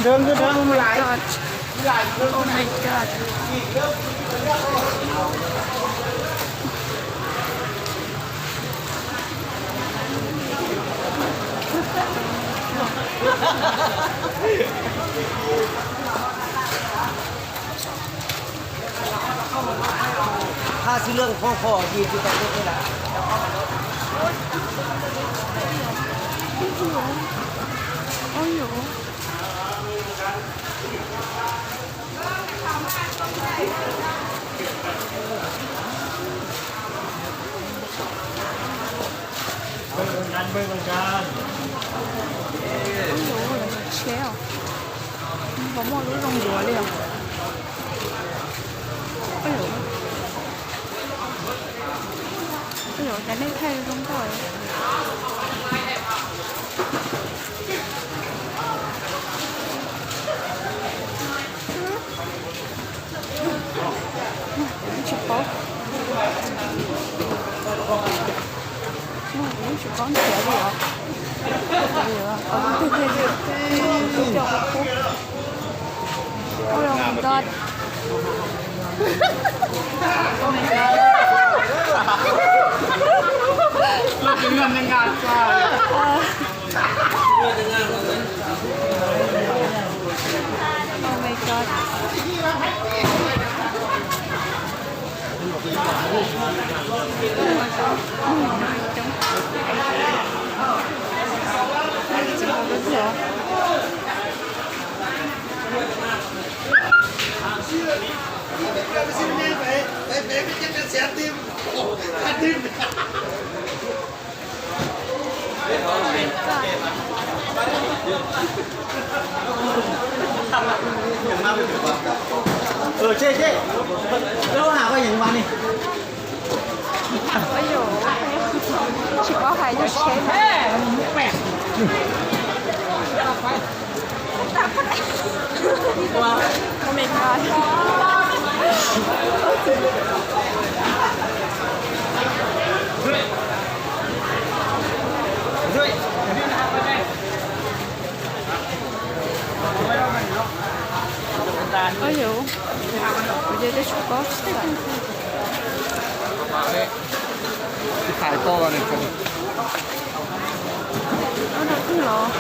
Oh my god. Oh my god. Ub, lawv nws tsheb os. Puas muaj lub zoo yuav li os? Ub, cov nej thaij zoo nkauj. Tsis paub. Tsis paub nrhiav li os. Tus twg thiaj li coj qub qub. Oh my god. Oh my god. Ua yuav, tsis paub hais yus tsheb. Oh my god. Oj yus, kuv ces twb tsis paub tsis tau. Tsis hais koj ne. Oj, no twg los?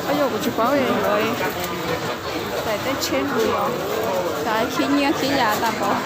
Oj yus, kuv tsis paub yuav txais tej tsheb ntawd los, xav khib nyiab khib yav tas pov.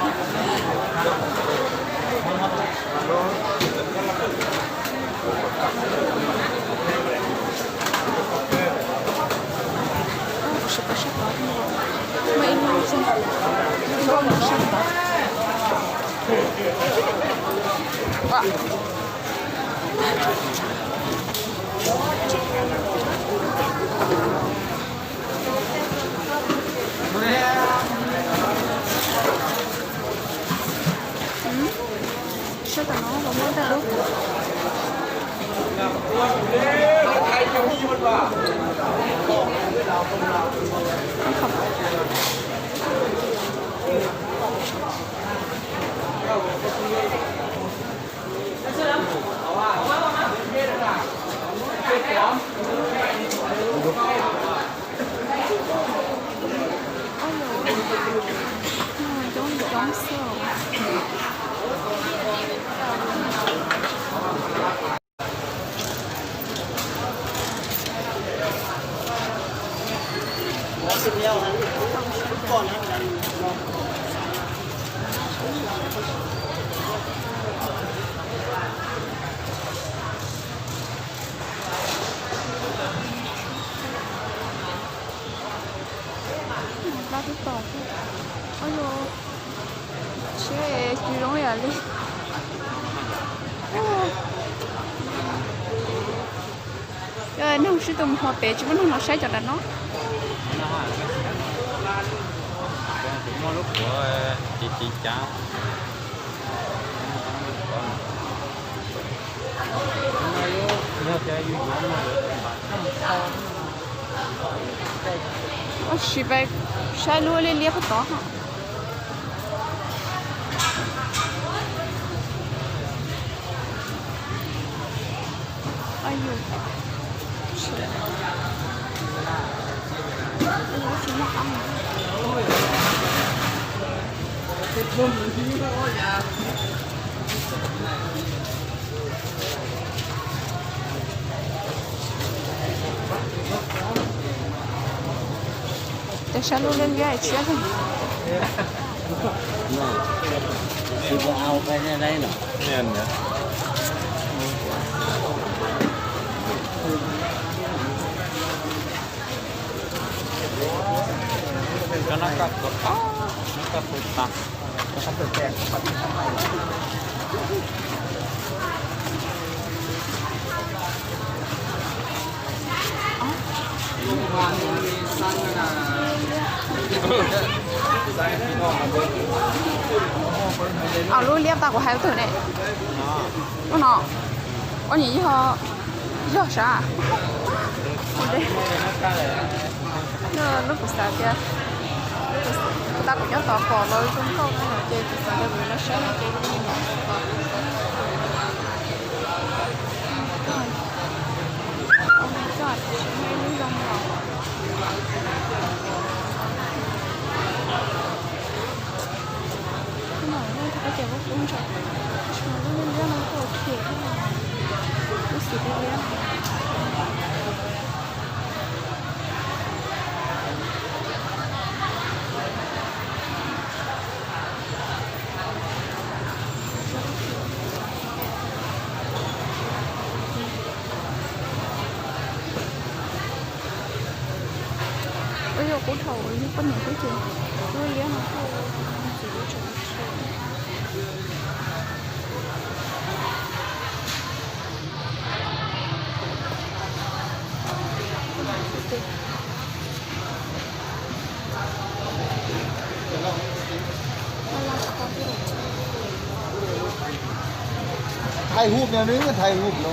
Sab tom no puas muaj dab dub? Plab twb tom thiab. Ua li, seb tsis zoo yam li. Neeg sib tus mus hmo pem tsis muaj neeg no saib cov nram no. Tab sis peb saib lub liab liab qhov tod. Tes saib lub liab liab tshiab. Lub liab tau kuv hais twg ne? Lub no. Ua nim yog, yog sav. Lub kuv xav tias, kuv tas kuv nyob tod pom los zoo nkauj no ces kuv xav tias kuv los saib no ces lub no. Ua yog kuv thaum yus poj niam xwb ces lub liab no kuj tsis ua tsaug. Thaij hub no, nws thaij hub no.